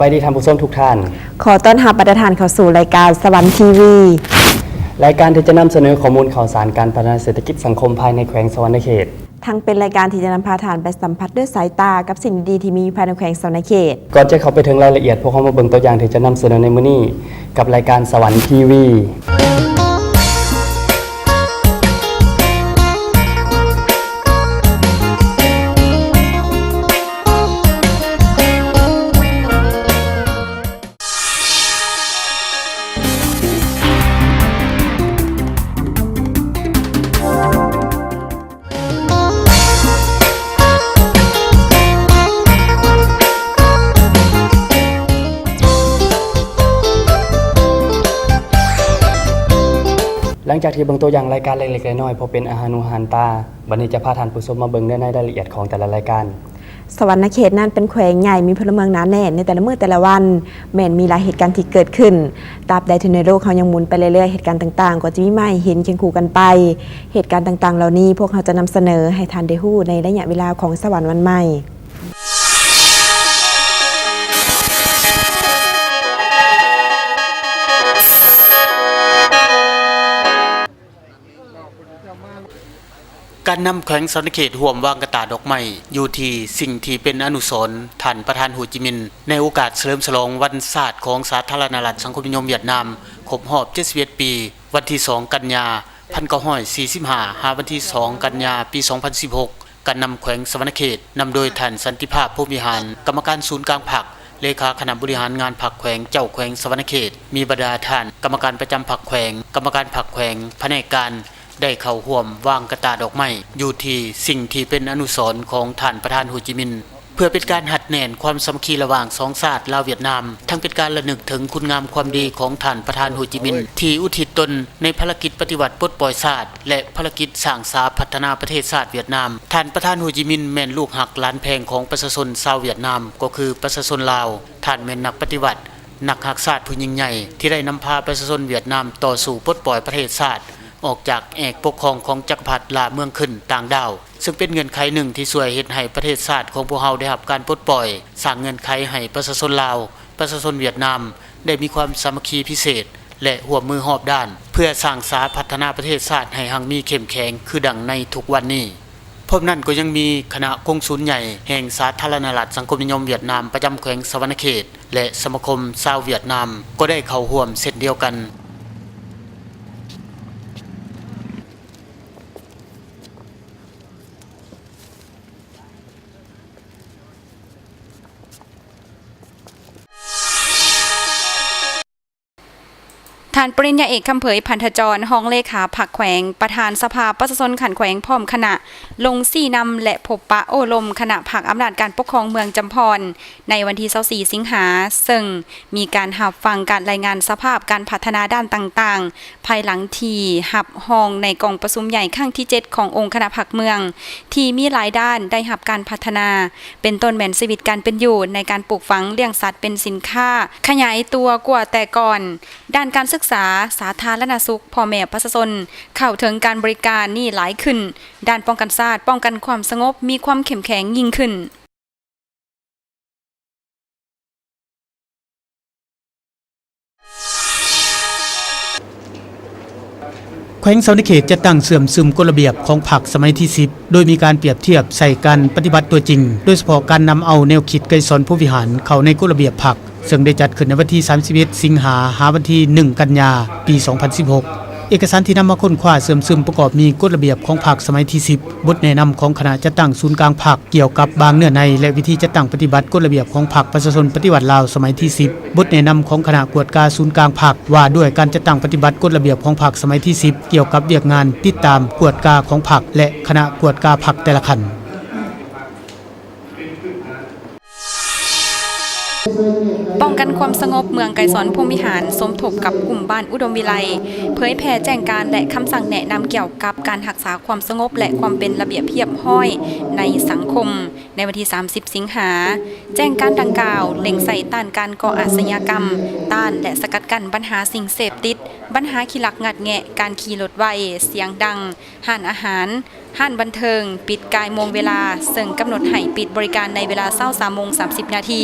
ສະບາຍດີທ່ານຜູ້ຊົມທຸກທ່ານ. ຂໍຕ້ອນຮັບບັນດາທ່ານເຂົ້າສູ່ລາຍການສະຫວັນທີວີ, ລາຍການທີ່ຈະນຳສະເໜີຂໍ້ມູນຂ່າວສານການພັດທະນາເສດຖະກິດສັງຄົມພາຍໃນແຂວງສະຫວັນນະເຂດ. ທັງເປັນລາຍການທີ່ຈະນຳພາທ່ານໄປສຳຜັດດ້ວຍສາຍຕາກັບສິ່ງດີໆທີ່ມີຢູ່ພາຍໃນແຂວງສະຫວັນນະເຂດ. ກ່ອນຈະເຂົ້າໄປເຖິງລາຍລະອຽດ, ພວກເຮົາມາເບິ່ງຕົວຢ່າງທີ່ຈະນຳສະເໜີໃນມື້ນີ້ ກັບລາຍການສະຫວັນທີວີ. ຫຼັງຈາກທີ່ເບິ່ງຕົວຢ່າງລາຍການເລັກໆນ້ອຍໆ ພໍເປັນອາຫານຫູຫານຕາ, ບັດນີ້ຈະພາທ່ານຜູ້ຊົມມາເບິ່ງເນື້ອໃນລາຍລະອຽດຂອງແຕ່ລະລາຍການ. ສະຫວັນນະເຂດນັ້ນເປັນແຂວງໃຫຍ່ ມີພົນລະເມືອງໜາແໜ້ນໃນແຕ່ລະມື້ແຕ່ລະວັນ, ແມ່ນມີຫຼາຍເຫດການທີ່ເກີດຂຶ້ນ. ຕາບໃດທີ່ໃນໂລກເຮົາຍັງໝູນໄປເລື້ອຍໆ, ເຫດການຕ່າງໆກໍຈະມີມາໃຫ້ເຫັນຄຽງຄູ່ກັນໄປ. ເຫດການຕ່າງໆເຫຼົ່ານີ້ ພວກເຮົາຈະນຳສະເໜີໃຫ້ທ່ານໄດ້ຮູ້ໃນໄລຍະເວລາຂອງສະຫວັນວັນໃໝ່. ການນຳແຂວງສະຫວັນນະເຂດຮ່ວມວາງກະຕ່າດອກໄມ້ຢູ່ທີ່ສິ່ງທີ່ເປັນອະນຸສອນທ່ານປະທານໂຮຈິມິນ ໃນໂອກາດສະເຫຼີມສະຫຼອງວັນຊາດຂອງສາທາລະນະລັດສັງຄົມນິຍົມຫວຽດນາມ ຄົບຮອບເຈັດສິບເອັດປີ, ວັນທີສອງ ກັນຍາ ພັນເກົ້າຮ້ອຍສີ່ສິບຫ້າ ຫາວັນທີສອງ ກັນຍາ ປີສອງພັນສິບຫົກ. ການນຳແຂວງສະຫວັນນະເຂດ ນຳໂດຍທ່ານ ສັນຕິພາບ ພົມວິຫານ ກຳມະການສູນກາງພັກ, ເລຂາຄະນະບໍລິຫານງານພັກແຂວງ, ເຈົ້າແຂວງສະຫວັນນະເຂດ, ມີບັນດາທ່ານກຳມະການປະຈຳພັກແຂວງ, ກຳມະການພັກແຂວງ, ພະແນກການ ໄດ້ເຂົ້າຮ່ວມວາງກະຕ່າດອກໄມ້ຢູ່ທີ່ສິ່ງທີ່ເປັນອະນຸສອນຂອງທ່ານປະທານໂຮຈິມິນ ເພື່ອເປັນການຮັດແໜ້ນຄວາມສາມັກຄີລະຫວ່າງສອງຊາດລາວຫວຽດນາມ, ທັງເປັນການລະນຶກເຖິງຄຸນງາມຄວາມດີຂອງທ່ານປະທານໂຮຈິມິນ ທີ່ອຸທິດຕົນໃນພາລະກິດປະຕິວັດປົດປ່ອຍຊາດ ແລະ ພາລະກິດສ້າງສາພັດທະນາປະເທດຊາດຫວຽດນາມ. ທ່ານປະທານໂຮຈິມິນແມ່ນລູກຮັກຫຼານແພງຂອງປະຊາຊົນຊາວຫວຽດນາມ, ກໍຄືປະຊາຊົນລາວ. ທ່ານແມ່ນນັກປະຕິວັດ, ນັກຮັກຊາດຜູ້ຍິ່ງໃຫຍ່ ທີ່ໄດ້ນຳພາປະຊາຊົນຫວຽດນາມຕໍ່ສູ້ປົດປ່ອຍປະເທດຊາດ ອອກຈາກແອກປົກຄອງຂອງຈັກກະພັດລ່າເມືອງຂຶ້ນຕ່າງດ້າວ, ເຊິ່ງເປັນເງື່ອນໄຂໜຶ່ງທີ່ຊ່ວຍເຮັດໃຫ້ປະເທດຊາດຂອງພວກເຮົາໄດ້ຮັບການປົດປ່ອຍ, ສ້າງເງື່ອນໄຂໃຫ້ປະຊາຊົນລາວ, ປະຊາຊົນຫວຽດນາມ ໄດ້ມີຄວາມສາມັກຄີພິເສດ ແລະ ຮ່ວມມືຮອບດ້ານ ເພື່ອສ້າງສາພັດທະນາປະເທດຊາດໃຫ້ຮັ່ງມີເຂັ້ມແຂງຄືດັ່ງໃນທຸກວັນນີ້. ພ້ອມນັ້ນກໍຍັງມີຄະນະກົງສູນໃຫຍ່ແຫ່ງສາທາລະນະລັດສັງຄົມນິຍົມຫວຽດນາມປະຈຳແຂວງສະຫວັນນະເຂດ ແລະ ສະມາຄົມຊາວຫວຽດນາມ ກໍໄດ້ເຂົ້າຮ່ວມເຊັ່ນດຽວກັນ. ທ່ານ ປະລິນຍາເອກ ຄຳເຜີຍ ພັນທະຈອນ ຮອງເລຂາພັກແຂວງ, ປະທານສະພາປະຊາຊົນຂັ້ນແຂວງ ພ້ອມຄະນະ ລົງຊີ້ນຳ ແລະ ພົບປະໂອ້ລົມຄະນະພັກອຳນາດການປົກຄອງເມືອງຈຳພອນ ໃນວັນທີຊາວສີ່ ສິງຫາ, ເຊິ່ງມີການຮັບຟັງການລາຍງານສະພາບການພັດທະນາດ້ານຕ່າງໆ ພາຍຫຼັງທີ່ຮັບຮອງໃນກອງປະຊຸມໃຫຍ່ຄັ້ງທີເຈັດ ຂອງອົງຄະນະພັກເມືອງ ທີ່ມີຫຼາຍດ້ານໄດ້ຮັບການພັດທະນາ, ເປັນຕົ້ນແມ່ນຊີວິດການເປັນຢູ່, ໃນການປູກຝັງລ້ຽງສັດເປັນສິນຄ້າຂະຫຍາຍຕົວກວ່າແຕ່ກ່ອນ, ດ້ານການສຶກສາ, ສາທາລະນະສຸກ, ພໍ່ແມ່ປະຊາຊົນເຂົ້າເຖິງການບໍລິການນີ້ຫຼາຍຂຶ້ນ, ດ້ານປ້ອງກັນຊາດ, ປ້ອງກັນຄວາມສະຫງົບ ມີຄວາມເຂັ້ມແຂງຍິ່ງຂຶ້ນ. ແຂວງສະຫວັນນະເຂດຈັດຕັ້ງເຊື່ອມຊຶມກົດລະບຽບຂອງພັກສະໄໝທີສິບ ໂດຍມີການປຽບທຽບໃສ່ການປະຕິບັດຕົວຈິງ, ໂດຍສະເພາະການນຳເອົາແນວຄິດໄກສອນພົມວິຫານເຂົ້າໃນກົດລະບຽບພັກ, ເຊິ່ງໄດ້ຈັດຂຶ້ນໃນວັນທີສາມສິບເອັດ ສິງຫາ ຫາວັນທີໜຶ່ງ ກັນຍາ ປີສອງພັນສິບຫົກ. ເອກະສານທີ່ນຳມາຄົ້ນຄວ້າເຊື່ອມຊຶມປະກອບມີກົດລະບຽບຂອງພັກສະໄໝທີສິບ, ບົດແນະນຳຂອງຄະນະຈັດຕັ້ງສູນກາງພັກ ກ່ຽວກັບບາງເນື້ອໃນ ແລະ ວິທີຈັດຕັ້ງປະຕິບັດກົດລະບຽບຂອງພັກປະຊາຊົນປະຕິວັດລາວສະໄໝທີສິບ, ບົດແນະນຳຂອງຄະນະກວດກາສູນກາງພັກ ວ່າດ້ວຍການຈັດຕັ້ງປະຕິບັດກົດລະບຽບຂອງພັກສະໄໝທີສິບ ກ່ຽວກັບວຽກງານຕິດຕາມກວດກາຂອງພັກ ແລະ ຄະນະກວດກາພັກແຕ່ລະຂັ້ນ. ປ້ອງກັນຄວາມສະຫງົບເມືອງໄກສອນພົມວິຫານ ສົມທົບກັບກຸ່ມບ້ານອຸດົມວິໄລ ເຜີຍແຜ່ແຈ້ງການ ແລະ ຄຳສັ່ງແນະນຳກ່ຽວກັບການຮັກສາຄວາມສະຫງົບ ແລະ ຄວາມເປັນລະບຽບຮຽບຮ້ອຍໃນສັງຄົມ ໃນວັນທີສາມສິບ ສິງຫາ. ແຈ້ງການດັ່ງກ່າວເລັ່ງໃສ່ຕ້ານການກໍ່ອາຊະຍາກຳ, ຕ້ານ ແລະ ສະກັດກັ້ນບັນຫາສິ່ງເສບຕິດ, ບັນຫາຂີ້ລັກງັດແງະ, ການຂີ່ລົດໄວ, ສຽງດັງ, ຮ້ານອາຫານ, ຮ້ານບັນເທີງປິດກ່າຍໂມງເວລາ, ເຊິ່ງກຳນົດໃຫ້ປິດບໍລິການໃນເວລາຊາວສາມໂມງສາມສິບນາທີ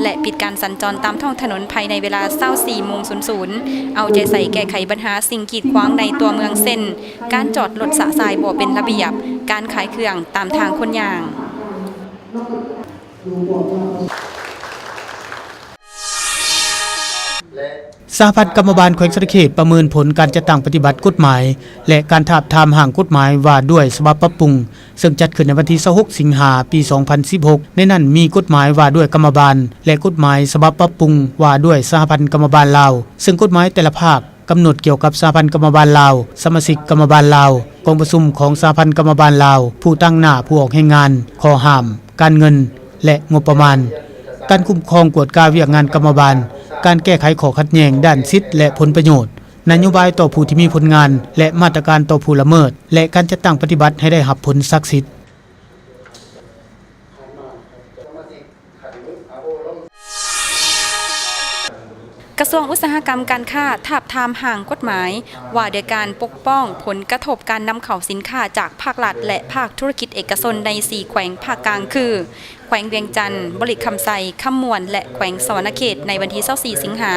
ແລະ ປິດການສັນຈອນຕາມທ້ອງຖະໜົນພາຍໃນເວລາຊາວສີ່ໂມງສູນສູນ, ເອົາໃຈໃສ່ແກ້ໄຂບັນຫາສິ່ງກີດຂວາງໃນຕົວເມືອງ ເຊັ່ນ ການຈອດລົດຊະຊາຍບໍ່ເປັນລະບຽບ, ການຂາຍເຄື່ອງຕາມທາງຄົນຍ່າງ. ສະຫະພັນກຳມະບານແຂວງສະຫວັນນະເຂດປະເມີນຜົນການຈັດຕັ້ງປະຕິບັດກົດໝາຍ ແລະ ການທາບທາມຮ່າງກົດໝາຍວ່າດ້ວຍສະບັບປັບປຸງ, ເຊິ່ງຈັດຂຶ້ນໃນວັນທີຊາວຫົກ ສິງຫາ ປີສອງພັນສິບຫົກ. ໃນນັ້ນມີກົດໝາຍວ່າດ້ວຍກຳມະບານ ແລະ ກົດໝາຍສະບັບປັບປຸງວ່າດ້ວຍສະຫະພັນກຳມະບານລາວ, ເຊິ່ງກົດໝາຍແຕ່ລະພາກ ກຳນົດກ່ຽວກັບສະຫະພັນກຳມະບານລາວ, ສະມາຊິກກຳມະບານລາວ, ກອງປະຊຸມຂອງສະຫະພັນກຳມະບານລາວ, ຜູ້ຕາງໜ້າຜູ້ອອກແຮງງານ, ຂໍ້ຫ້າມ, ການເງິນ ແລະ ງົບປະມານ, ການຄຸ້ມຄອງກວດກາວຽກງານກຳມະບານ, ການແກ້ໄຂຂໍ້ຂັດແຍ່ງດ້ານສິດ ແລະ ຜົນປະໂຫຍດ, ນະໂຍບາຍຕໍ່ຜູ້ທີ່ມີຜົນງານ ແລະ ມາດຕະການຕໍ່ຜູ້ລະເມີດ ແລະ ການຈັດຕັ້ງປະຕິບັດໃຫ້ໄດ້ຮັບຜົນສັກສິດ. ກະຊວງອຸດສາຫະກຳການຄ້າ ທາບທາມຮ່າງກົດໝາຍວ່າດ້ວຍການປົກປ້ອງຜົນກະທົບການນຳເຂົ້າສິນຄ້າຈາກພາກລັດ ແລະ ພາກທຸລະກິດເອກະຊົນໃນສີ່ແຂວງພາກກາງ ຄື ແຂວງວຽງຈັນ, ບໍລິກຄຳໄຊ, ຄຳມ່ວນ ແລະ ແຂວງສະຫວັນນະເຂດ ໃນວັນທີຊາວສີ່ ສິງຫາ.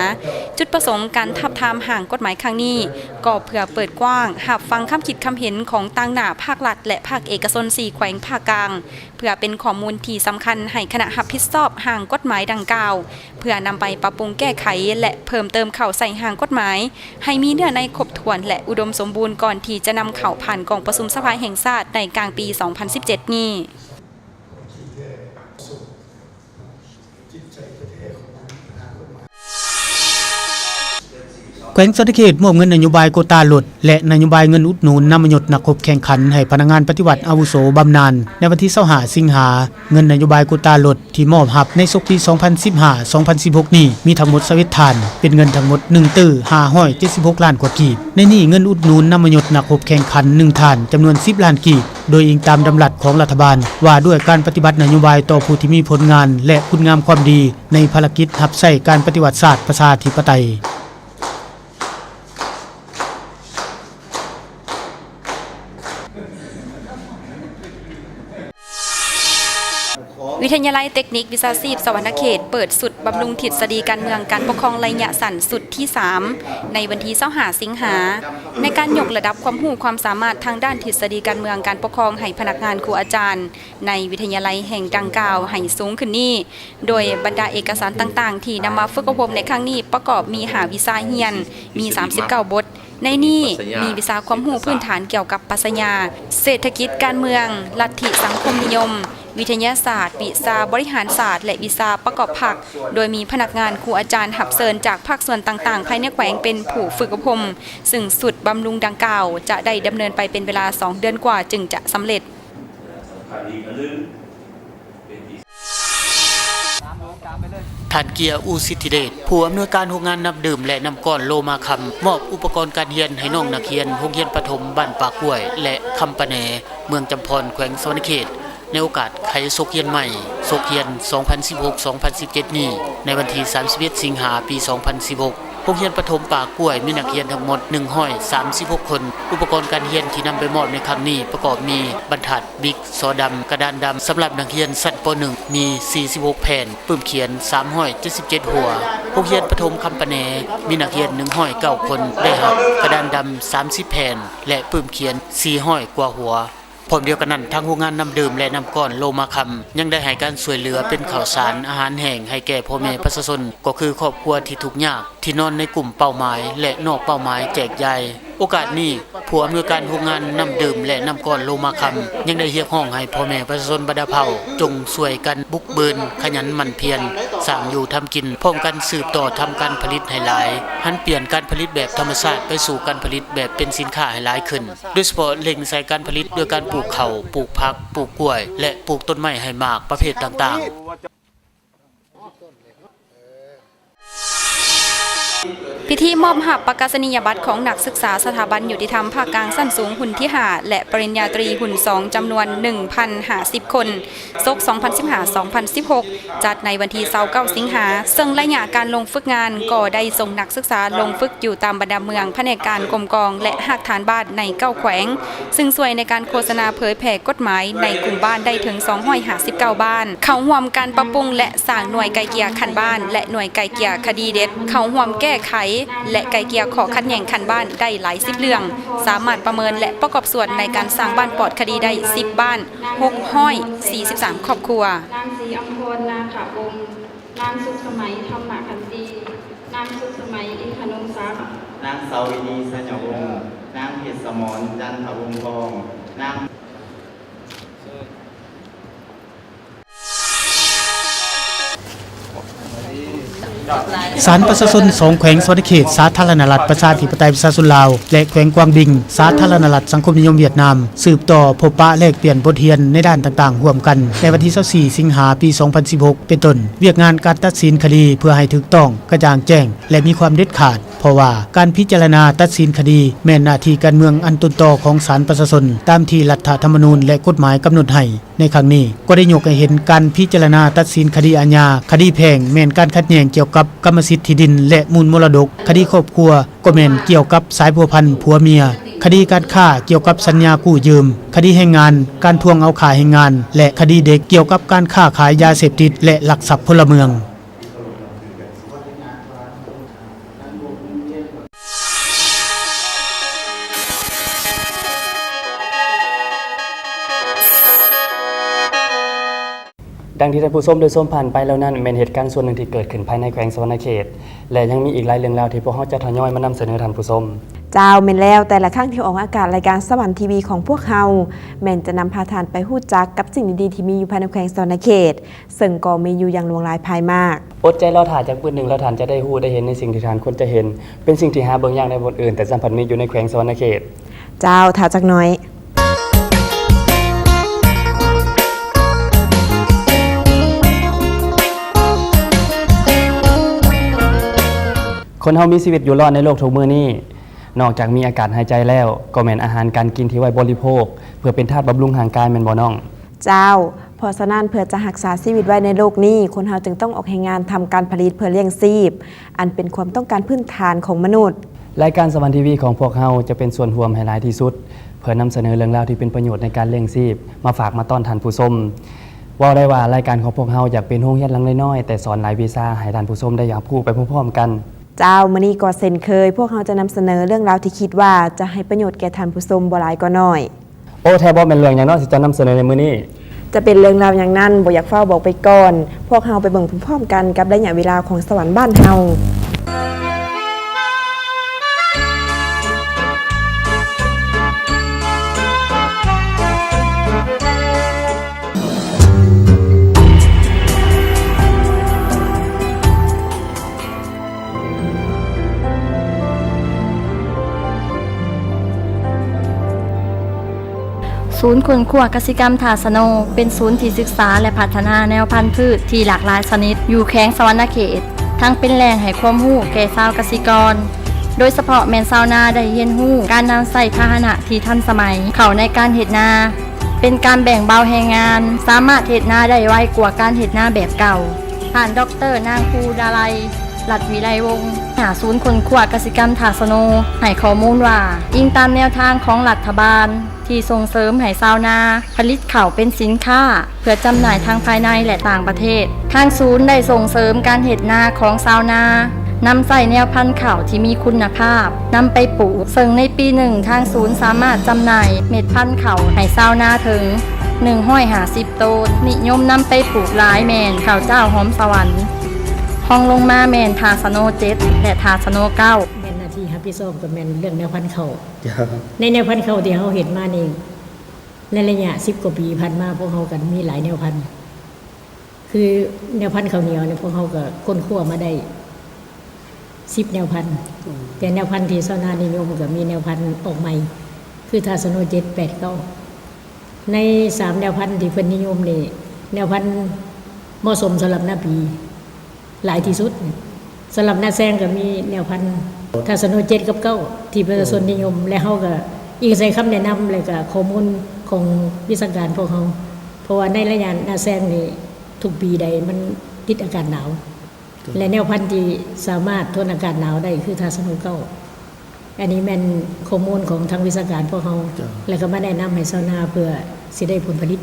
ຈຸດປະສົງການທາບທາມຮ່າງກົດໝາຍຄັ້ງນີ້ ກໍເພື່ອເປີດກວ້າງຮັບຟັງຄຳຄິດຄຳເຫັນຂອງຕາງໜ້າພາກລັດ ແລະ ພາກເອກະຊົນສີ່ແຂວງພາກກາງ ເພື່ອເປັນຂໍ້ມູນທີ່ສຳຄັນໃຫ້ຄະນະຮັບຜິດຊອບຮ່າງກົດໝາຍດັ່ງກ່າວ ເພື່ອນຳໄປປັບປຸງແກ້ໄຂ ແລະ ເພີ່ມເຕີມເຂົ້າໃສ່ຮ່າງກົດໝາຍ ໃຫ້ມີເນື້ອໃນຄົບຖ້ວນ ແລະ ອຸດົມສົມບູນ ກ່ອນທີ່ຈະນຳເຂົ້າຜ່ານກອງປະຊຸມສະພາແຫ່ງຊາດໃນກາງປີສອງພັນສິບເຈັດນີ້. ແຂວງສະຫວັນນະເຂດມອບເງິນນະໂຍບາຍໂກຕາລົດ ແລະ ນະໂຍບາຍເງິນອຸດໜູນນຳມະຍົດນັກຮົບແຂ່ງຂັນໃຫ້ພະນັກງານປະຕິວັດອາວຸໂສບຳນານ ໃນວັນທີຊາວຫ້າ ສິງຫາ. ເງິນນະໂຍບາຍໂກຕາລົດທີ່ມອບຮັບໃນສົກປີສອງພັນສິບຫ້າ ສອງພັນສິບຫົກນີ້ ມີທັງໝົດຊາວເອັດຖານ, ເປັນເງິນທັງໝົດໜຶ່ງຕື້ຫ້າຮ້ອຍເຈັດສິບຫົກລ້ານກວ່າກີບ. ໃນນີ້ເງິນອຸດໜູນນຳມະຍົດນັກຮົບແຂ່ງຂັນໜຶ່ງທ່ານ ຈຳນວນສິບລ້ານກີບ. ໂດຍອີງຕາມດຳລັດຂອງລັດຖະບານວ່າດ້ວຍການປະຕິບັດນະໂຍບາຍຕໍ່ຜູ້ທີ່ມີຜົນງານ ແລະ ຄຸນງາມຄວາມດີໃນພາລະກິດຮັບໃຊ້ການປະຕິວັດຊາດປະຊາທິປະໄຕ. ວິທະຍາໄລເຕັກນິກວິຊາຊີບສະຫວັນນະເຂດ ເປີດຊຸດບຳລຸງທິດສະດີການເມືອງການປົກຄອງໄລຍະສັ້ນຊຸດທີສາມ ໃນວັນທີຊາວຫ້າ ສິງຫາ ໃນການຍົກລະດັບຄວາມຮູ້ຄວາມສາມາດທາງດ້ານທິດສະດີການເມືອງການປົກຄອງໃຫ້ພະນັກງານຄູອາຈານໃນວິທະຍາໄລແຫ່ງດັ່ງກ່າວໃຫ້ສູງຂຶ້ນນີ້ ໂດຍບັນດາເອກະສານຕ່າງໆທີ່ນຳມາຝຶກອົບຮົມໃນຄັ້ງນີ້ ປະກອບມີຫ້າວິຊາຮຽນ, ມີສາມສິບເກົ້າບົດ. ໃນນີ້ມີວິຊາຄວາມຮູ້ພື້ນຖານກ່ຽວກັບປັດຊະຍາ, ເສດຖະກິດການເມືອງ, ລັດທິສັງຄົມນິຍົມ, ວິທະຍາສາດ, ວິຊາບໍລິຫານສາດ ແລະ ວິຊາປະກອບພັກ, ໂດຍມີພະນັກງານຄູອາຈານຮັບເຊີນຈາກພາກສ່ວນຕ່າງໆພາຍໃນແຂວງເປັນຜູ້ຝຶກອົບຮົມ, ຊຶ່ງຊຸດບຳລຸງດັ່ງກ່າວຈະໄດ້ດຳເນີນໄປເປັນເວລາສອງເດືອນກວ່າຈຶ່ງຈະສຳເລັດ. ທ່ານ ເກຍ ອູສິດທິເດດ ຜູ້ອຳນວຍການໂຮງງານນ້ຳດື່ມ ແລະ ນ້ຳກ້ອນໂລມາຄຳ ມອບອຸປະກອນການຮຽນໃຫ້ນ້ອງນັກຮຽນໂຮງຮຽນປະຖົມບ້ານປາກກ້ວຍ ແລະ ຄຳປະແໜ ເມືອງຈຳພອນ ແຂວງສະຫວັນນະເຂດ ໃນໂອກາດໄຂສົກຮຽນໃໝ່ ສົກຮຽນສອງພັນສິບຫົກ ສອງພັນສິບເຈັດນີ້ ໃນວັນທີສາມສິບເອັດ ສິງຫາ ປີສອງພັນສິບຫົກ. ໂຮງຮຽນປະຖົມປາກກ້ວຍ ມີນັກຮຽນທັງໝົດໜຶ່ງຮ້ອຍສາມສິບຫົກຄົນ. ອຸປະກອນການຮຽນທີ່ນຳໄປມອບໃນຄັ້ງນີ້ ປະກອບມີ ບັນທັດ, ບິກ, ສໍດຳ, ກະດານດຳ ສຳລັບນັກຮຽນຊັ້ນ ປໍໜຶ່ງ ມີສີ່ສິບຫົກແຜ່ນ, ປຶ້ມຂຽນສາມຮ້ອຍເຈັດສິບເຈັດຫົວ. ໂຮງຮຽນປະຖົມຄຳປະແໜ ມີນັກຮຽນໜຶ່ງຮ້ອຍເກົ້າຄົນ ໄດ້ຮັບກະດານດຳສາມສິບແຜ່ນ ແລະ ປຶ້ມຂຽນສີ່ຮ້ອຍກວ່າຫົວ. ພ້ອມດຽວກັນນັ້ນ, ທາງໂຮງງານນ້ຳດື່ມ ແລະ ນ້ຳກ້ອນໂລມາຄຳ ຍັງໄດ້ໃຫ້ການຊ່ວຍເຫຼືອເປັນເຂົ້າສານ, ອາຫານແຫ້ງໃຫ້ແກ່ພໍ່ແມ່ປະຊາຊົນ, ກໍຄືຄອບຄົວທີ່ທຸກຍາກ, ທີ່ນອນໃນກຸ່ມເປົ້າໝາຍ ແລະ ນອກເປົ້າໝາຍແຈກຢາຍ. ໂອກາດນີ້, ຜູ້ອຳນວຍການໂຮງງານນ້ຳດື່ມ ແລະ ນ້ຳກ້ອນໂລມາຄຳ ຍັງໄດ້ຮຽກຮ້ອງໃຫ້ພໍ່ແມ່ປະຊາຊົນບັນດາເຜົ່າ ຈົ່ງຊ່ວຍກັນບຸກເບີນ, ຂະຫຍັນໝັ່ນພຽນ, ສ້າງຢູ່ທຳກິນ, ພ້ອມກັນສືບຕໍ່ທຳການຜະລິດໃຫ້ຫຼາຍ, ຫັນປ່ຽນການຜະລິດແບບທຳມະຊາດໄປສູ່ການຜະລິດແບບເປັນສິນຄ້າໃຫ້ຫຼາຍຂຶ້ນ. ໂດຍສະເພາະເລັ່ງໃສ່ການຜະລິດດ້ວຍການປູກເຂົ້າ, ປູກຜັກ, ປູກກ້ວຍ ແລະ ປູກຕົ້ນໄມ້ໃຫ້ໝາກປະເພດຕ່າງໆ. ພິທີມອບຮັບປະກາສະນີຍະບັດຂອງນັກສຶກສາສະຖາບັນຍຸຕິທຳພາກກາງຊັ້ນສູງຮຸ່ນທີຫ້າ ແລະ ປະລິນຍາຕຣີຮຸ່ນສອງ ຈຳນວນໜຶ່ງພັນຫ້າສິບຄົນ ສົກສອງພັນສິບຫ້າ ສອງພັນສິບຫົກ ຈັດໃນວັນທີຊາວເກົ້າ ສິງຫາ, ເຊິ່ງໄລຍະການລົງຝຶກງານກໍໄດ້ສົ່ງນັກສຶກສາລົງຝຶກຢູ່ຕາມບັນດາເມືອງ, ພະແນກການກົມກອງ ແລະ ຮາກຖານບ້ານໃນເກົ້າແຂວງ, ຊຶ່ງຊ່ວຍໃນການໂຄສະນາເຜີຍແຜ່ກົດໝາຍໃນກຸ່ມບ້ານໄດ້ເຖິງສອງຮ້ອຍຫ້າສິບເກົ້າບ້ານ, ເຂົ້າຮ່ວມການປັບປຸງ ແລະ ສ້າງໜ່ວຍໄກ່ເກ່ຍຂັ້ນບ້ານ ແລະ ໜ່ວຍໄກ່ເກ່ຍຄະດີເດັດ, ເຂົ້າຮ່ວມແກ້ໄຂ ແລະ ໄກ່ເກ່ຍຂໍ້ຂັດແຍ່ງຂັ້ນບ້ານໄດ້ຫຼາຍສິບເລື່ອງ, ສາມາດປະເມີນ ແລະ ປະກອບສ່ວນໃນການສ້າງບ້ານປອດຄະດີໄດ້ສິບບ້ານ, ຫົກຮ້ອຍສີ່ສິບສາມຄອບຄົວ. ນາງສີອຳພອນ ນາຂະວົງ, ນາງສຸກສະໄໝ ທຳມະຂັນຕີ, ນາງສຸກສະໄໝ ອິນທະນົງສັກ, ນາງສາວວິນີ ໄຊຍະວົງ, ນາງເພດສະໝອນ ຈັນທະວົງທອງ, ນາງ ສານປະຊາຊົນສອງແຂວງສະຫວັນນະເຂດ ສາທາລະນະລັດປະຊາທິປະໄຕປະຊາຊົນລາວ ແລະ ແຂວງກວາງບິງ ສາທາລະນະລັດສັງຄົມນິຍົມຫວຽດນາມ ສືບຕໍ່ພົບປະແລກປ່ຽນບົດຮຽນໃນດ້ານຕ່າງໆຮ່ວມກັນ ໃນວັນທີຊາວສີ່ ສິງຫາ ປີສອງພັນສິບຫົກ ເປັນຕົ້ນ ວຽກງານການຕັດສິນຄະດີເພື່ອໃຫ້ຖືກຕ້ອງ, ກະຈ່າງແຈ້ງ ແລະ ມີຄວາມເດັດຂາດ, ເພາະວ່າການພິຈາລະນາຕັດສິນຄະດີແມ່ນໜ້າທີ່ການເມືອງອັນຕົ້ນຕໍຂອງສານປະຊາຊົນ ຕາມທີ່ລັດຖະທຳມະນູນ ແລະ ກົດໝາຍກຳນົດໃຫ້. ໃນຄັ້ງນີ້ກໍໄດ້ຍົກໃຫ້ເຫັນການພິຈາລະນາຕັດສິນຄະດີອາຍາ, ຄະດີແພ່ງແມ່ນການຂັດແຍ່ງກ່ຽວກັບກຳມະສິດທີ່ດິນ ແລະ ມູນມໍລະດົກ, ຄະດີຄອບຄົວກໍແມ່ນກ່ຽວກັບສາຍພົວພັນຜົວເມຍ, ຄະດີການຄ້າກ່ຽວກັບສັນຍາກູ້ຢືມ, ຄະດີແຮງງານ, ການທວງເອົາຄ່າແຮງງານ ແລະ ຄະດີເດັກກ່ຽວກັບການຄ້າຂາຍຢາເສບຕິດ ແລະ ລັກຊັບພົນລະເມືອງ. ດັ່ງທີ່ທ່ານຜູ້ຊົມໄດ້ຊົມຜ່ານໄປແລ້ວນັ້ນ ແມ່ນເຫດການສ່ວນໜຶ່ງທີ່ເກີດຂຶ້ນພາຍໃນແຂວງສະຫວັນນະເຂດ ແລະ ຍັງມີອີກຫຼາຍເລື່ອງລາວທີ່ພວກເຮົາຈະທະຍອຍມານຳສະເໜີທ່ານຜູ້ຊົມ. ເຈົ້າ, ແມ່ນແລ້ວ, ແຕ່ລະຄັ້ງທີ່ອອກອາກາດລາຍການສະຫວັນທີວີຂອງພວກເຮົາ ແມ່ນຈະນຳພາທ່ານໄປຮູ້ຈັກກັບສິ່ງດີໆທີ່ມີຢູ່ພາຍໃນແຂວງສະຫວັນນະເຂດ, ເຊິ່ງກໍມີຢູ່ຢ່າງຫຼວງຫຼາຍພາຍມາກ. ອົດໃຈລໍຖ້າຈັກມື້ໜຶ່ງ ແລ້ວທ່ານຈະໄດ້ຮູ້ໄດ້ເຫັນໃນສິ່ງທີ່ທ່ານຄວນຈະເຫັນ. ເປັນສິ່ງທີ່ຫາເບິ່ງຍາກໃນບ່ອນອື່ນ, ແຕ່ສຳພັດມີຢູ່ໃນແຂວງສະຫວັນນະເຂດ. ເຈົ້າ, ຖ້າຈັກໜ້ອຍ. ຄົນເຮົາມີຊີວິດຢູ່ລອດໃນໂລກທຸກມື້ນີ້, ນອກຈາກມີອາກາດຫາຍໃຈແລ້ວ, ກໍແມ່ນອາຫານການກິນທີ່ໄວ້ບໍລິໂພກ ເພື່ອເປັນທາດບຳລຸງຮ່າງກາຍ, ແມ່ນບໍ່ນ້ອງ? ເຈົ້າ, ເພາະສະນັ້ນ ເພື່ອຈະຮັກສາຊີວິດໄວ້ໃນໂລກນີ້, ຄົນເຮົາຈຶ່ງຕ້ອງອອກແຮງງານທຳການຜະລິດເພື່ອລ້ຽງຊີບ, ອັນເປັນຄວາມຕ້ອງການພື້ນຖານຂອງມະນຸດ. ລາຍການສະຫວັນທີວີຂອງພວກເຮົາຈະເປັນສ່ວນຮ່ວມໃຫ້ຫຼາຍທີ່ສຸດ ເພື່ອນຳສະເໜີເລື່ອງລາວທີ່ເປັນປະໂຫຍດໃນການລ້ຽງຊີບມາຝາກມາຕ້ອນທ່ານຜູ້ຊົມ. ເວົ້າໄດ້ວ່າລາຍການຂອງພວກເຮົາຢາກເປັນໂຮງຮຽນຫຼັງນ້ອຍໆ ແຕ່ສອນຫຼາຍວິຊາໃຫ້ທ່ານຜູ້ຊົມໄດ້ຮັບຮູ້ໄປພ້ອມໆກັນ. ເຈົ້າ, ມື້ນີ້ກໍເຊັ່ນເຄີຍ, ພວກເຮົາຈະນຳສະເໜີເລື່ອງລາວທີ່ຄິດວ່າຈະໃຫ້ປະໂຫຍດແກ່ທ່ານຜູ້ຊົມບໍ່ຫຼາຍກໍໜ້ອຍ. ໂອ້ ແທ້ບໍ່? ແມ່ນເລື່ອງຫຍັງເນາະທີ່ຈະນຳສະເໜີໃນມື້ນີ້? ຈະເປັນເລື່ອງລາວຫຍັງນັ້ນ ບໍ່ຢາກຟ້າວບອກໄປກ່ອນ. ພວກເຮົາໄປເບິ່ງພ້ອມໆກັນກັບໄລຍະເວລາຂອງສະຫວັນບ້ານເຮົາ. ສູນຄົ້ນຄວ້າກະສິກຳທ່າສະໂນ ເປັນສູນທີ່ສຶກສາ ແລະ ພັດທະນາແນວພັນພືດທີ່ຫຼາກຫຼາຍຊະນິດ ຢູ່ແຂວງສະຫວັນນະເຂດ, ທັງເປັນແຫຼ່ງໃຫ້ຄວາມຮູ້ແກ່ຊາວກະສິກອນ, ໂດຍສະເພາະແມ່ນຊາວນາໄດ້ຮຽນຮູ້ການນຳໃຊ້ພາຫະນະທີ່ທັນສະໄໝເຂົ້າໃນການເຮັດນາ, ເປັນການແບ່ງເບົາແຮງງານ, ສາມາດເຮັດນາໄດ້ໄວກວ່າການເຮັດນາແບບເກົ່າ. ທ່ານ ດອກເຕີ ນາງພູດາໄລ ລັດວິໄລວົງ ຫົວໜ້າສູນຄົ້ນຄວ້າກະສິກຳທ່າສະໂນ ໃຫ້ຂໍ້ມູນວ່າ, ອີງຕາມແນວທາງຂອງລັດຖະບານທີ່ສົ່ງເສີມໃຫ້ຊາວນາຜະລິດເຂົ້າເປັນສິນຄ້າເພື່ອຈຳໜ່າຍທັງພາຍໃນ ແລະ ຕ່າງປະເທດ, ທາງສູນໄດ້ສົ່ງເສີມການເຮັດນາຂອງຊາວນາ, ນຳໃຊ້ແນວພັນເຂົ້າທີ່ມີຄຸນນະພາບນຳໄປປູກ, ເຊິ່ງໃນປີໜຶ່ງ ທາງສູນສາມາດຈຳໜ່າຍເມັດພັນເຂົ້າໃຫ້ຊາວນາເຖິງໜຶ່ງຮ້ອຍຫ້າສິບ ໂຕນ, ນິຍົມນຳໄປປູກຫຼາຍແມ່ນເຂົ້າຈ້າວຫອມສະຫວັນ, ຮອງລົງມາແມ່ນທ່າສະໂນເຈັດ ແລະ ທ່າສະໂນເກົ້າ. ແມ່ນໜ້າທີ່ຮັບຜິດຊອບກໍແມ່ນເລື່ອງແນວພັນເຂົ້າ. ເຈົ້າ. ໃນແນວພັນເຂົ້າທີ່ເຮົາເຮັດມານີ້ ໃນໄລຍະສິບກວ່າປີຜ່ານມາ ພວກເຮົາກໍມີຫຼາຍແນວພັນ. ຄືແນວພັນເຂົ້າໜຽວນີ້ ພວກເຮົາກໍຄົ້ນຄວ້າມາໄດ້ສິບແນວພັນ, ອືມ ແຕ່ແນວພັນທີ່ຊາວນານິຍົມກໍມີແນວພັນອອກໃໝ່ ຄືທ່າສະໂນເຈັດ ແປດ ເກົ້າ. ໃນສາມແນວພັນທີ່ເພິ່ນນິຍົມນີ້ ແນວພັນເໝາະສົມສຳລັບນາປີຫຼາຍທີ່ສຸດ ສຳລັບນາແຊງກໍມີແນວພັນທາສະໂນເຈັດກັບເກົ້າ ທີ່ປະຊາຊົນນິຍົມ ແລະ ເຮົາກໍອີງໃສ່ຄຳແນະນຳ ແລະ ກໍຂໍ້ມູນຂອງວິຊາການພວກເຮົາ ເພາະວ່າໃນໄລຍະນາແຊງນີ້ ທຸກປີໃດມັນຕິດອາກາດໜາວ ແລະ ແນວພັນທີ່ສາມາດທົນອາກາດໜາວໄດ້ຄືທາສະໂນເກົ້າ. ອັນນີ້ແມ່ນຂໍ້ມູນຂອງທາງວິຊາການພວກເຮົາ ແລະ ກໍມາແນະນຳໃຫ້ຊາວນາເພື່ອຊິໄດ້ຜົນຜະລິດ.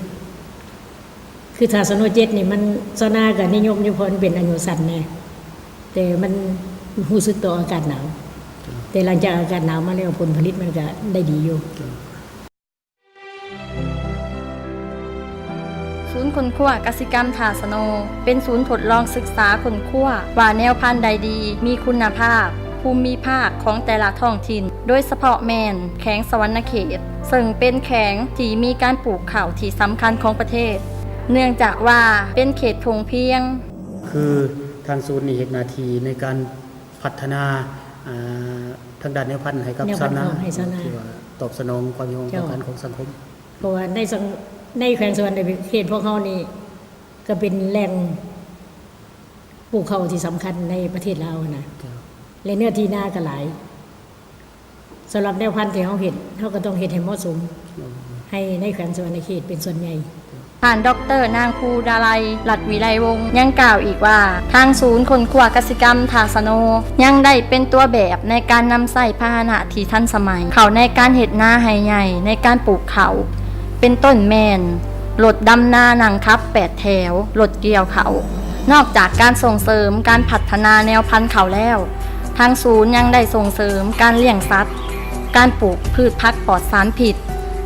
ຄືທາສະໂນເຈັດນີ້ ມັນ ຊາວນາກໍນິຍົມຢູ່ ເພາະມັນເປັນອາຍຸສັ້ນແດ່ ແຕ່ມັນຮູ້ສຶກຕໍ່ອາກາດໜາວ ແຕ່ຫຼັງຈາກອາກາດໜາວມາແລ້ວ ຜົນຜະລິດມັນກໍໄດ້ດີຢູ່. ສູນຄົ້ນຄວ້າກະສິກຳທ່າສະໂນ ເປັນສູນທົດລອງສຶກສາຄົ້ນຄວ້າວ່າແນວພັນໃດດີ ມີຄຸນນະພາບ ພູມມີພາກຂອງແຕ່ລະທ້ອງຖິ່ນ ໂດຍສະເພາະແມ່ນແຂວງສະຫວັນນະເຂດ ເຊິ່ງເປັນແຂວງທີ່ມີການປູກເຂົ້າທີ່ສຳຄັນຂອງປະເທດ ເນື່ອງຈາກວ່າເປັນເຂດທົ່ງພຽງ. ຄືທາງສູນນີ້ເຮັດໜ້າທີ່ໃນການພັດທະນາ ອ່າ ທາງດ້ານແນວພັນໃຫ້ກັບຊາວນາ ທີ່ວ່າຕອບສະໜອງຄວາມຕ້ອງການຂອງສັງຄົມ ເພາະວ່າໃນສັງ ໃນແຂວງສະຫວັນນະເຂດພວກເຮົານີ້ ກໍເປັນແຫຼ່ງປູກເຂົ້າທີ່ສຳຄັນໃນປະເທດລາວຫັ້ນນະ ແລະ ເນື້ອທີ່ນາກໍຫຼາຍ. ສຳລັບແນວພັນທີ່ເຮົາເຮັດ ເຮົາກໍຕ້ອງເຮັດໃຫ້ເໝາະສົມ ໃຫ້ໃນແຂວງສະຫວັນນະເຂດເປັນສ່ວນໃຫຍ່. ທ່ານ ດອກເຕີ ນາງພູດາໄລ ລັດວິໄລວົງ ຍັງກ່າວອີກວ່າ ທາງສູນຄົ້ນຄວ້າກະສິກຳທ່າສະໂນ ຍັງໄດ້ເປັນຕົວແບບໃນການນຳໃຊ້ພາຫະນະທີ່ທັນສະໄໝ ເຂົ້າໃນການເຮັດນາໄຮ່ໃຫຍ່ ໃນການປູກເຂົ້າ ເປັນຕົ້ນແມ່ນລົດດຳນານັ່ງຂັບແປດແຖວ, ລົດກ່ຽວເຂົ້າ. ນອກຈາກການສົ່ງເສີມການພັດທະນາແນວພັນເຂົ້າແລ້ວ, ທາງສູນຍັງໄດ້ສົ່ງເສີມການລ້ຽງສັດ, ການປູກພືດຜັກປອດສານພິດ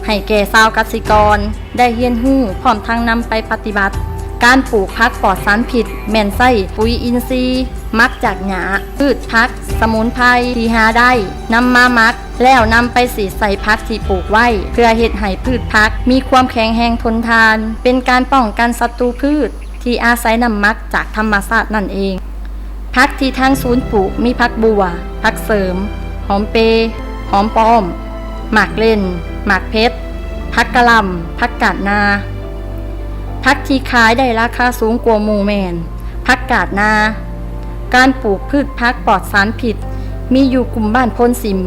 ໃຫ້ແກ່ຊາວກະສິກອນໄດ້ຮຽນຮູ້ ພ້ອມທັງນຳໄປປະຕິບັດ. ການປູກຜັກປອດສານພິດແມ່ນໃຊ້ປຸຍອິນຊີ, ໝັກຈາກຫຍ້າ, ພືດຜັກ, ສະໝຸນໄພທີ່ຫາໄດ້, ນຳມາໝັກ ແລ້ວນຳໄປສີດໃສ່ຜັກທີ່ປູກໄວ້ ເພື່ອເຮັດໃຫ້ພືດຜັກມີຄວາມແຂງແຮງທົນທານ, ເປັນການປ້ອງກັນສັດຕູພືດທີ່ອາໄສນ້ຳໝັກຈາກທຳມະຊາດນັ້ນເອງ. ຜັກທີ່ທາງສູນປູກມີຜັກບົ່ວ, ຜັກເສີມ, ຫອມເປ, ຫອມປ້ອມ, ໝາກເລັ່ນ, ໝາກເຜັດ, ຜັກກະຫຼ່ຳ, ຜັກກາດນາ. ຜັກທີ່ຂາຍໄດ້ລາຄາສູງກວ່າໝູ່ແມ່ນ ຜັກກາດນາ. ການປູກພືດຜັກປອດສານພິດມີຢູ່ກຸ່ມບ້ານໂພນສິມ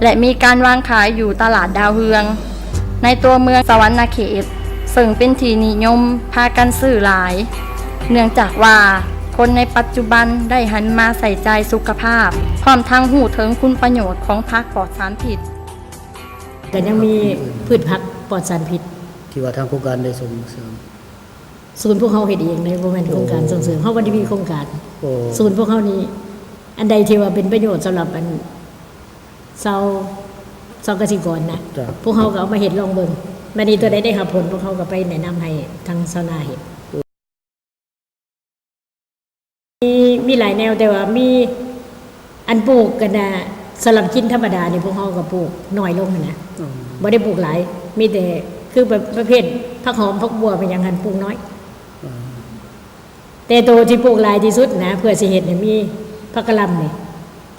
ແລະ ມີການວາງຂາຍຢູ່ຕະຫຼາດດາວເຮືອງ ໃນຕົວເມືອງສະຫວັນນະເຂດ, ເຊິ່ງເປັນທີ່ນິຍົມພາກັນຊື້ຫຼາຍ ເນື່ອງຈາກວ່າຄົນໃນປັດຈຸບັນໄດ້ຫັນມາໃສ່ໃຈສຸຂະພາບ ພ້ອມທັງຮູ້ເຖິງຄຸນປະໂຫຍດຂອງຜັກປອດສານພິດ. ແລະ ຍັງມີພືດຜັກປອດສານພິດ ທີ່ວ່າທາງໂຄງການໄດ້ສົ່ງເສີມ. ສູນພວກເຮົາເຮັດເອງເດ້ ບໍ່ແມ່ນໂຄງການ ໂອ້ ສົ່ງເສີມ. ເຮົາບໍ່ໄດ້ມີໂຄງການ. ໂອ້ ສູນພວກເຮົານີ້ ອັນໃດທີ່ວ່າເປັນປະໂຫຍດສຳລັບອັນຊາວ ຊາວກະສິກອນນະ ເຈົ້າ ພວກເຮົາກໍເອົາມາເຮັດລອງເບິ່ງ. ບັດນີ້ຕົວໃດໄດ້ຮັບຜົນ ພວກເຮົາກໍໄປແນະນຳໃຫ້ທາງຊາວນາເຮັດ. ມີ ມີຫຼາຍແນວ ແຕ່ວ່າມີອັນປູກກັນນະ ສຳລັບກິນທຳມະດານີ້ ພວກເຮົາກໍປູກໜ້ອຍລົງຫັ້ນນະ. ອືມ ບໍ່ໄດ້ປູກຫຼາຍ ມີແຕ່ຄືປະ ປະເພດຜັກຫອມ ຜັກບົ່ວ ເປັນຫຍັງຫັ້ນ ປູກໜ້ອຍ. ອືມ ແຕ່ໂຕທີ່ປູກຫຼາຍທີ່ສຸດນະ ເພື່ອຊິເຮັດໃຫ້ມີຜັກກະຫຼ່ຳນີ້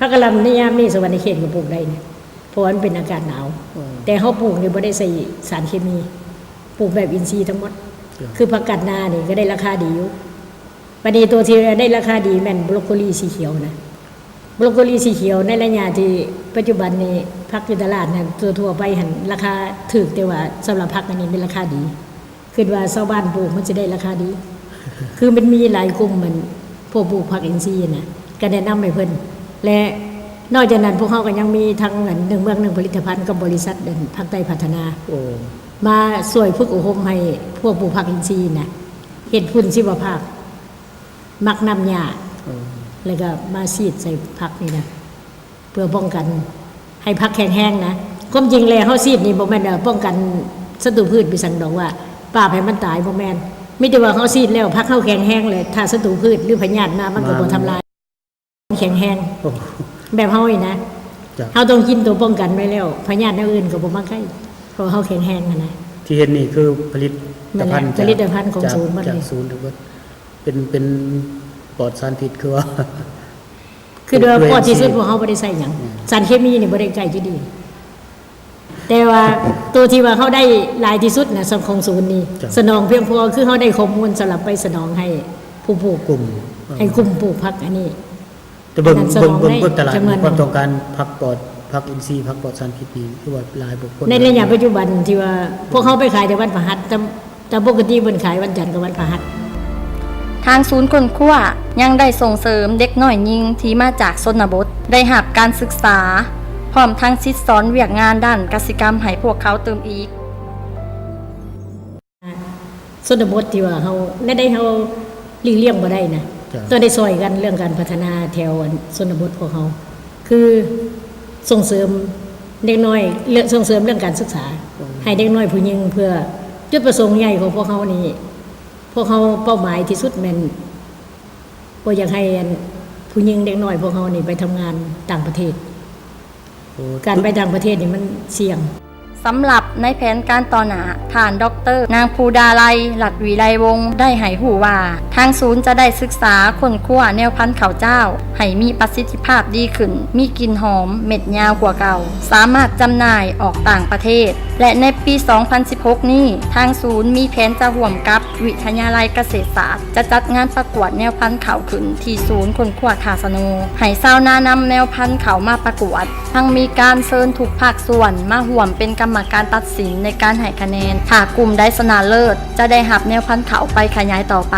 ຜັກກະຫຼ່ຳໃນຍາມນີ້ ສະຫວັນນະເຂດກໍປູກໄດ້ນະ ເພາະວ່າມັນເປັນອາກາດໜາວ. ອືມ ແຕ່ເຮົາປູກນີ້ບໍ່ໄດ້ໃສ່ສານເຄມີ ປູກແບບອິນຊີທັງໝົດ. ເຈົ້າ ຄືຜັກກາດນານີ້ກໍໄດ້ລາຄາດີຢູ່. ບັດນີ້ໂຕທີ່ໄດ້ລາຄາດີແມ່ນໂບຣອກໂກລີສີຂຽວນະ. ໂບຣອກໂກລີສີຂຽວໃນໄລຍະທີ່ປັດຈຸບັນນີ້ ຜັກຢູ່ຕະຫຼາດນັ້ນ ທົ່ວໆໄປຫັ້ນລາຄາຖືກ ແຕ່ວ່າສຳລັບຜັກອັນນີ້ແມ່ນລາຄາດີ. ຄິດວ່າຊາວບ້ານປູກມັນຊິໄດ້ລາຄາດີ ຄືມັນມີຫຼາຍກຸ່ມ ອັນ ພວກປູກຜັກອິນຊີນະ ກໍແນະນຳໃຫ້ເພິ່ນ. ແລະ ນອກຈາກນັ້ນ ພວກເຮົາກໍຍັງມີທັງ ອັນ ໜຶ່ງເມືອງໜຶ່ງຜະລິດຕະພັນ ກັບບໍລິສັດ ອັນ ພາກໃຕ້ພັດທະນາ ໂອ້ ມາຊ່ວຍຝຶກອົບຮົມໃຫ້ພວກປູກຜັກອິນຊີນະ ເຮັດຝຸ່ນຊີວະພາບ ໝັກນ້ຳຫຍ້າ ໂອ້ ແລ້ວກໍມາສີດໃສ່ຜັກນີ້ນະ ເພື່ອປ້ອງກັນໃຫ້ຜັກແຂງແຮງນະ. ຄວາມຈິງແລ້ວເຮົາສີດນີ້ບໍ່ແມ່ນ ເອີ ປ້ອງກັນສັດຕູພືດໄປສັງດອກວ່າປາບໃຫ້ມັນຕາຍ ບໍ່ແມ່ນ. ມີແຕ່ວ່າເຮົາສີດແລ້ວ ຜັກເຮົາແຂງແຮງ ແລະ ຖ້າສັດຕູພືດ ຫຼື ພະຍາດມາ ມັນກໍບໍ່ທຳລາຍ ແຂງແຮງ. ໂອ້ ແບບເຮົານີ້ນະ ເຈົ້າ ເຮົາຕ້ອງກິນຕົວປ້ອງກັນໄວ້ແລ້ວ ພະຍາດແນວອື່ນກໍບໍ່ມາໃກ້ ເພາະວ່າເຮົາແຂງແຮງຫັ້ນນະ. ທີ່ເຫັນນີ້ຄືຜະລິດຕະພັນ ນັ້ນແຫຼະ ຈາກ ຜະລິດຕະພັນຂອງ ຈາກ ສູນໝົດ ຈາກ ເລີຍ ສູນທັງໝົດ ເປັນ ເປັນປອດສານພິດ ຄືວ່າ ຄືວ່າ ໂອ້ ປອດທີ່ສຸດ ພວກເຮົາບໍ່ໄດ້ໃສ່ຫຍັງ ອືມ ສານເຄມີນີ້ບໍ່ໄດ້ໃຊ້ຢູ່ດີ. ແຕ່ວ່າໂຕທີ່ວ່າເຮົາໄດ້ຫຼາຍທີ່ສຸດນະ ຂອງສູນນີ້ ເຈົ້າ ສະໜອງພຽງພໍ ຄືເຮົາໄດ້ຂໍ້ມູນສຳລັບໄປສະໜອງໃຫ້ຜູ້ປູກ ກຸ່ມ ໃຫ້ກຸ່ມປູກຜັກອັນນີ້. ແຕ່ເບິ່ງ ອັນນັ້ນສະໜອງ ເບິ່ງ ເບິ່ງ ເບິ່ງຕະຫຼາດ ໃນຈຳນວນ ຄວາມຕ້ອງການຜັກປອດ ຜັກອິນຊີ ຜັກປອດສານພິດນີ້ ຄືວ່າຫຼາຍບໍ່ຄົນ ໃນໄລຍະປັດຈຸບັນທີ່ວ່າພວກເຮົາໄປຂາຍແຕ່ວັນພະຫັດ ຕາມ ຕາມປົກກະຕິເພິ່ນຂາຍວັນຈັນກັບວັນພະຫັດ. ທາງສູນຄົ້ນຄວ້າຍັງໄດ້ສົ່ງເສີມເດັກນ້ອຍຍິງທີ່ມາຈາກຊົນນະບົດ ໄດ້ຮັບການສຶກສາ ພ້ອມທັງສິດສອນວຽກງານດ້ານກະສິກຳໃຫ້ພວກເຂົາຕື່ມອີກ. ຊົນນະບົດທີ່ວ່າເຮົາ ແນວໃດເຮົາຫຼີກລ່ຽງບໍ່ໄດ້ນະ ຕ້ອງໄດ້ຊ່ອຍກັນເລື່ອງການພັດທະນາແຖວ ອັນ ຊົນນະບົດພວກເຮົາ ຄືສົ່ງເສີມເດັກນ້ອຍ ເລື່ອງ ສົ່ງເສີມເລື່ອງການສຶກສາ ໃຫ້ເດັກນ້ອຍຜູ້ຍິງ ເພື່ອຈຸດປະສົງໃຫຍ່ຂອງພວກເຮົານີ້ ພວກເຮົາເປົ້າໝາຍທີ່ສຸດແມ່ນບໍ່ຢາກໃຫ້ ອັນ ຜູ້ຍິງເດັກນ້ອຍພວກເຮົານີ້ໄປທຳງານຕ່າງປະເທດ. ໂອ້ ການໄປຕ່າງປະເທດນີ້ມັນສ່ຽງ. ສຳລັບໃນແຜນການຕໍ່ໜ້າ, ທ່ານ ດອກເຕີ ນາງພູດາໄລ ລັດວິໄລວົງ ໄດ້ໃຫ້ຮູ້ວ່າ ທາງສູນຈະໄດ້ສຶກສາຄົ້ນຄວ້າແນວພັນເຂົ້າຈ້າວ ໃຫ້ມີປະສິດທິພາບດີຂຶ້ນ, ມີກິ່ນຫອມ, ເມັດຍາວກວ່າເກົ່າ, ສາມາດຈຳໜ່າຍອອກຕ່າງປະເທດ ແລະ ໃນປີສອງພັນສິບຫົກນີ້ ທາງສູນມີແຜນຈະຮ່ວມກັບວິທະຍາໄລກະເສດສາດ ຈະຈັດງານປະກວດແນວພັນເຂົ້າຂຶ້ນທີ່ສູນຄົ້ນຄວ້າທ່າສະໂນ ໃຫ້ຊາວນານຳແນວພັນເຂົ້າມາປະກວດ. ທັງມີການເຊີນທຸກພາກສ່ວນມາຮ່ວມເປັນກຳມະການຕັດສິນໃນການໃຫ້ຄະແນນ. ຖ້າກຸ່ມໃດຊະນະເລີດ ຈະໄດ້ຮັບແນວພັນເຂົ້າໄປຂະຫຍາຍຕໍ່ໄປ.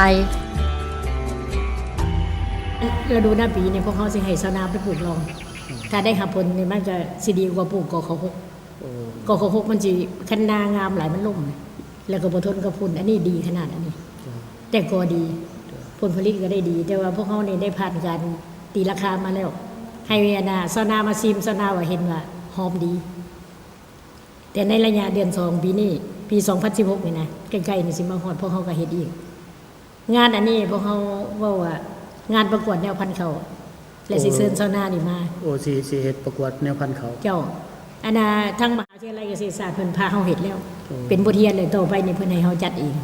ລະດູໜ້າປີນີ້ພວກເຮົາຊິໃຫ້ຊາວນາໄປປູກລອງ. ຖ້າໄດ້ຮັບຜົນນີ້ມັນກະຊິດີກວ່າປູກ ກຂ ຫົກ. ໂອ້ ກຂ ຫົກ ມັນຊິ ຄັນນາງາມຫຼາຍມັນລົ້ມ ແລ້ວກໍບໍ່ທົນກັບຝຸ່ນ. ອັນນີ້ດີຂະໜາດ ອັນນີ້ ເຈົ້າ ແຕ່ກໍດີ ເຈົ້າ ຜົນຜະລິດກໍໄດ້ດີ ແຕ່ວ່າພວກເຮົານີ້ໄດ້ຜ່ານການຕີລາຄາມາແລ້ວ ໃຫ້ອັນນ່າຊາວນາມາຊີມ ຊາວນາວ່າເຫັນວ່າຫອມດີ. ແຕ່ໃນໄລຍະເດືອນສອງປີນີ້ ປີສອງພັນສິບຫົກນີ້ນະ ໃກ້ໆນີ້ຊິມາຮອດ ພວກເຮົາກໍເຮັດອີກ. ງານອັນນີ້ພວກເຮົາເວົ້າວ່າ ງານປະກວດແນວພັນເຂົ້າ ແລະ ໂອ້ ຊິເຊີນຊາວນານີ້ມາ. ໂອ້ ຊິ ຊິເຮັດປະກວດແນວພັນເຂົ້າ. ເຈົ້າ ອັນນ່າ ທາງມະຫາວິທະຍາໄລກະເສດສາດເພິ່ນພາເຮົາເຮັດແລ້ວ ໂອ້ ເປັນບົດຮຽນ ແລະ ຕໍ່ໄປນີ້ເພິ່ນໃຫ້ເຮົາຈັດເອງ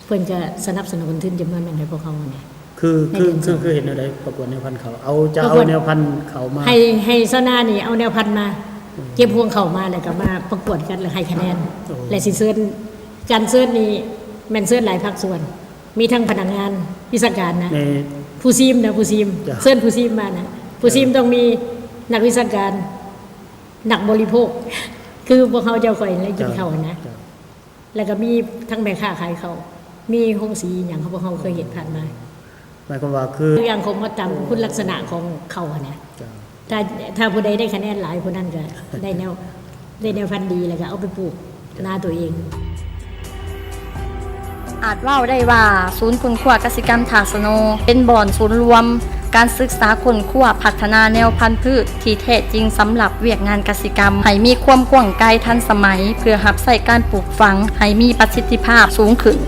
ເພິ່ນກະສະໜັບສະໜູນທຶນຈຳນວນໜຶ່ງໃຫ້ພວກເຮົາຫັ້ນນະ. ຄື ໃນ ຄື ເດືອນ ຄື ສອງ ຄືເຮັດແນວໃດປະກວດແນວພັນເຂົ້າ? ເອົາ ຈະເອົາແນວພັນເຂົ້າມາ ໃຫ້ ໃຫ້ຊາວນານີ້ເອົາແນວພັນມາ ເກັບຮວງເຂົ້າມາ ແລ້ວກໍມາປະກວດກັນ ແລ້ວໃຫ້ຄະແນນ. ໂອ້ ແລະ ຊິເຊີນ ການເຊີນນີ້ແມ່ນເຊີນຫຼາຍພາກສ່ວນ ມີທັງພະນັກງານ ວິຊາການນະ ຜູ້ຊີມນະ ຜູ້ຊີມ ເຊີນຜູ້ຊີມມານະ ຜູ້ຊີມຕ້ອງມີນັກວິຊາການ ນັກບໍລິໂພກ ຄືພວກເຮົາເຈົ້າຂ້ອຍແລ້ວກິນເຂົ້ານະ ແລ້ວກໍມີທັງແມ່ຄ້າຂາຍເຂົ້າ ມີໂຮງສີຫຍັງ ພວກເຮົາເຄີຍເຮັດຜ່ານມາ. ໝາຍຄວາມວ່າຄື ຕົວຢ່າງຂອງໝົດຕາມຄຸນລັກສະນະຂອງເຂົ້າຫັ້ນນະ. ເຈົ້າ ຖ້າ ຖ້າຜູ້ໃດໄດ້ຄະແນນຫຼາຍ ຜູ້ນັ້ນກໍໄດ້ແນວ ໄດ້ແນວພັນດີ ແລ້ວກໍເອົາໄປປູກນາຕົວເອງ. ອາດເວົ້າໄດ້ວ່າ ສູນຄົ້ນຄວ້າກະສິກຳທ່າສະໂນ ເປັນບ່ອນສູນລວມການສຶກສາຄົ້ນຄວ້າພັດທະນາແນວພັນພືດ ທີ່ແທ້ຈິງສຳລັບວຽກງານກະສິກຳ ໃຫ້ມີຄວາມກວ້າງໄກທັນສະໄໝ ເພື່ອຮັບໃຊ້ການປູກຝັງໃຫ້ມີປະສິດທິພາບສູງຂຶ້ນ.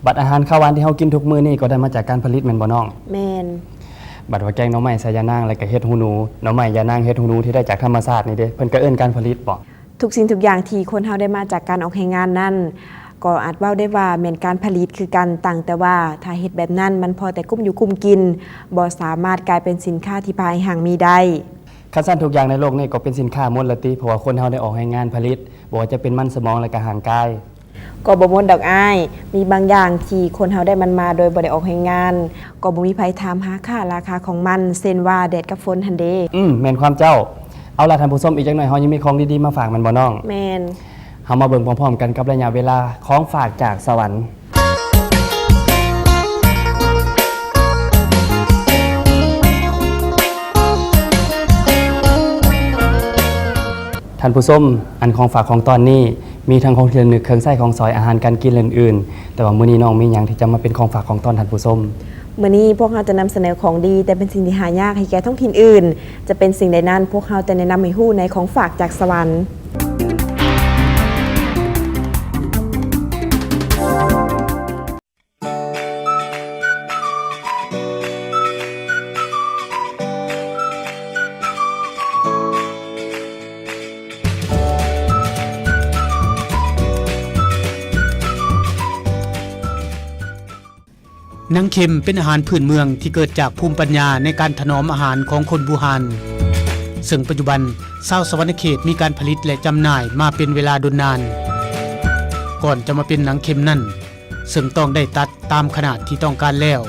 ບັດອາຫານຄາວຫວານທີ່ເຮົາກິນທຸກມື້ນີ້ກໍໄດ້ມາຈາກການຜະລິດແມ່ນບໍ່ນ້ອງ? ແມ່ນ. ບັດວ່າແກງໜໍ່ໄມ້ໃສ່ຢານາງ ແລ້ວກໍເຫັດຫູໜູ ໜໍ່ໄມ້ ຢານາງ ເຫັດຫູໜູທີ່ໄດ້ຈາກທຳມະຊາດນີ້ເດ້ ເພິ່ນກໍເອີ້ນການຜະລິດບໍ? ທຸກສິ່ງທຸກຢ່າງທີ່ຄົນເຮົາໄດ້ມາຈາກການອອກແຮງງານນັ້ນ ກໍອາດເວົ້າໄດ້ວ່າແມ່ນການຜະລິດຄືກັນ, ຕ່າງແຕ່ວ່າຖ້າເຮັດແບບນັ້ນ ມັນພໍແຕ່ກຸ້ມຢູ່ກຸ້ມກິນ, ບໍ່ສາມາດກາຍເປັນສິນຄ້າທີ່ພາໃຫ້ຮັ່ງມີໄດ້. ຄັນຊັ້ນທຸກຢ່າງໃນໂລກນີ້ກໍເປັນສິນຄ້າໝົດລະຕິ, ເພາະວ່າຄົນເຮົາໄດ້ອອກແຮງງານຜະລິດ, ບໍ່ວ່າຈະເປັນມັນສະໝອງ ແລະກະຮ່າງກາຍ. ກໍບໍ່ໝົດດອກອ້າຍ, ມີບາງຢ່າງທີ່ຄົນເຮົາໄດ້ມັນມາໂດຍບໍ່ໄດ້ອອກແຮງງານ, ກໍບໍ່ມີໃຜຖາມຫາຄ່າລາຄາຂອງມັນ, ເຊັ່ນວ່າແດດກັບຝົນຫັ້ນເດ. ອືມ, ແມ່ນຄວາມເຈົ້າ. ເອົາລະທ່ານຜູ້ຊົມ, ອີກຈັກໜ້ອຍເຮົາຍັງມີຂອງດີໆມາຝາກແມ່ນບໍ່ນ້ອງ? ແມ່ນ. ເຮົາມາເບິ່ງພ້ອມໆກັນກັບໄລຍະເວລາຂອງຝາກຈາກສະຫວັນ. ທ່ານຜູ້ຊົມ, ອັນຂອງຝາກຂອງຕ້ອນນີ້ ມີທັງຂອງທີ່ລະນຶກ, ເຄື່ອງໃຊ້ຂອງສອຍ, ອາຫານການກິນ ແລະ ອື່ນໆ. ແຕ່ວ່າມື້ນີ້ນ້ອງມີຫຍັງທີ່ຈະມາເປັນຂອງຝາກຂອງຕ້ອນທ່ານຜູ້ຊົມ? ມື້ນີ້ພວກເຮົາຈະນຳສະເໜີຂອງດີ, ແຕ່ເປັນສິ່ງທີ່ຫາຍາກໃຫ້ແກ່ທ້ອງຖິ່ນອື່ນ. ຈະເປັນສິ່ງໃດນັ້ນ, ພວກເຮົາຈະແນະນຳໃຫ້ຮູ້ໃນຂອງຝາກຈາກສະຫວັນ. ໜັງເຂັມເປັນອາຫານພື້ນເມືອງທີ່ເກີດຈາກພູມປັນຍາໃນການຖະໜອມອາຫານຂອງຄົນບູຮານ, ເຊິ່ງປັດຈຸບັນ ຊາວສະຫວັນນະເຂດມີການຜະລິດ ແລະ ຈຳໜ່າຍມາເປັນເວລາດົນນານ. ກ່ອນຈະມາເປັນໜັງເຂັມນັ້ນ, ເຊິ່ງຕ້ອງໄດ້ຕັດຕາມຂະໜາດທີ່ຕ້ອງການແລ້ວ,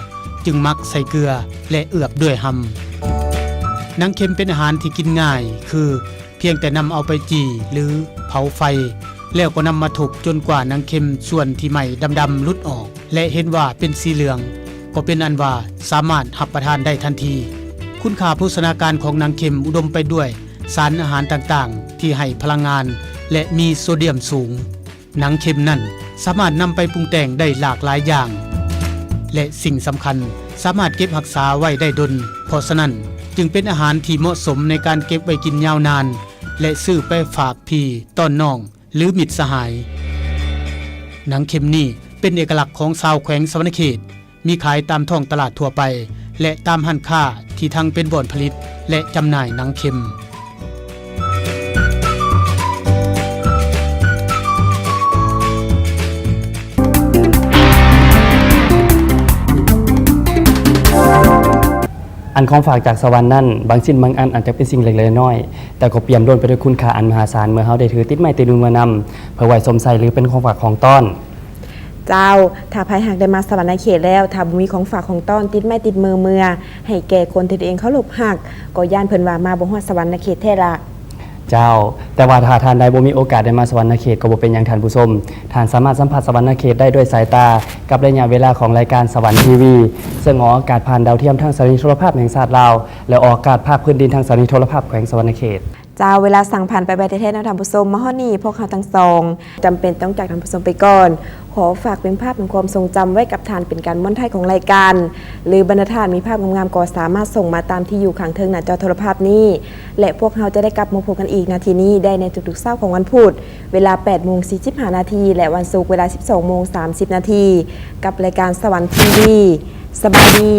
ຈຶ່ງໝັກໃສ່ເກືອ ແລະ ເອືອບດ້ວຍຮຳ. ໜັງເຂັມເປັນອາຫານທີ່ກິນງ່າຍ, ຄືພຽງແຕ່ນຳເອົາໄປຈີ່ ຫຼື ເຜົາໄຟ, ແລ້ວກໍນຳມາທຸບຈົນກວ່າໜັງເຂັມສ່ວນທີ່ໄໝ້ດຳໆຫຼຸດອອກ ແລະ ເຫັນວ່າເປັນສີເຫຼືອງ, ກໍເປັນອັນວ່າສາມາດຮັບປະທານໄດ້ທັນທີ. ຄຸນຄ່າໂພຊະນາການຂອງໜັງເຂັມອຸດົມໄປດ້ວຍສານອາຫານຕ່າງໆ ທີ່ໃຫ້ພະລັງງານ ແລະ ມີໂຊດຽມສູງ. ໜັງເຂັມນັ້ນສາມາດນຳໄປປຸງແຕ່ງໄດ້ຫຼາກຫຼາຍຢ່າງ ແລະ ສິ່ງສຳຄັນ, ສາມາດເກັບຮັກສາໄວ້ໄດ້ດົນ. ເພາະສະນັ້ນ, ຈຶ່ງເປັນອາຫານທີ່ເໝາະສົມໃນການເກັບໄວ້ກິນຍາວນານ ແລະ ຊື້ໄປຝາກພີ່ຕ້ອນນ້ອງ ຫຼື ມິດສະຫາຍ. ໜັງເຂັມນີ້ເປັນເອກະລັກຂອງຊາວແຂວງສະຫວັນນະເຂດ, ມີຂາຍຕາມທ້ອງຕະຫຼາດທົ່ວໄປ ແລະ ຕາມຮ້ານຄ້າທີ່ທັງເປັນບ່ອນຜະລິດ ແລະ ຈຳໜ່າຍໜັງເຂັມ. ອັນຂອງຝາກຈາກສະຫວັນນັ້ນ, ບາງສິ່ງບາງອັນອາດຈະເປັນສິ່ງເລັກໆນ້ອຍໆ, ແຕ່ກໍປ່ຽມລ້ນໄປດ້ວຍຄຸນຄ່າອັນມະຫາສານ ເມື່ອເຮົາໄດ້ຖືຕິດໄມ້ຕິດມືມານຳ ເພື່ອໄວ້ຊົມໃຊ້ ຫຼື ເປັນຂອງຝາກຂອງຕ້ອນ. ເຈົ້າ, ຖ້າໃຜຫາກໄດ້ມາສະຫວັນນະເຂດແລ້ວ, ຖ້າບໍ່ມີຂອງຝາກຂອງຕ້ອນຕິດໄມ້ຕິດມືເມືອ ໃຫ້ແກ່ຄົນທີ່ຕົນເອງເຄົາລົບຮັກ, ກໍຢ້ານເພິ່ນວ່າມາບໍ່ຮອດສະຫວັນນະເຂດແທ້ລະ. ເຈົ້າ, ແຕ່ວ່າຖ້າທ່ານໃດບໍ່ມີໂອກາດໄດ້ມາສະຫວັນນະເຂດກໍບໍ່ເປັນຫຍັງທ່ານຜູ້ຊົມ, ທ່ານສາມາດສຳຜັດສະຫວັນນະເຂດໄດ້ດ້ວຍສາຍຕາ ກັບໄລຍະເວລາຂອງລາຍການສະຫວັນທີວີ ເຊິ່ງອອກອາກາດຜ່ານດາວທຽມທາງສະຖານີໂທລະພາບແຫ່ງຊາດລາວ ແລະ ອອກອາກາດພາກພື້ນດິນທາງສະຖານີໂທລະພາບແຂວງສະຫວັນນະເຂດ. ເຈົ້າ, ເວລາຊ່າງຜ່ານໄປໄວແທ້ໆເນາະທ່ານຜູ້ຊົມ. ມາຮອດນີ້ພວກເຮົາທັງສອງຈຳເປັນຕ້ອງຈາກທ່ານຜູ້ຊົມໄປກ່ອນ. ຂໍຝາກເປັນພາບແຫ່ງຄວາມຊົງຈຳໄວ້ກັບທ່ານເປັນການມ້ວນທ້າຍຂອງລາຍການ ຫຼື ບັນດາທ່ານມີພາບງາມໆ ກໍສາມາດສົ່ງມາຕາມທີ່ຢູ່ຂ້າງເທິງໜ້າຈໍໂທລະພາບນີ້ ແລະ ພວກເຮົາຈະໄດ້ກັບມາພົບກັນອີກນາທີນີ້ໄດ້ໃນທຸກໆເຊົ້າຂອງວັນພຸດ ເວລາແປດໂມງສີ່ສິບຫ້ານາທີ ແລະ ວັນສຸກເວລາສິບສອງໂມງສາມສິບນາທີ ກັບລາຍການສະຫວັນທີວີ. ສະບາຍດີ.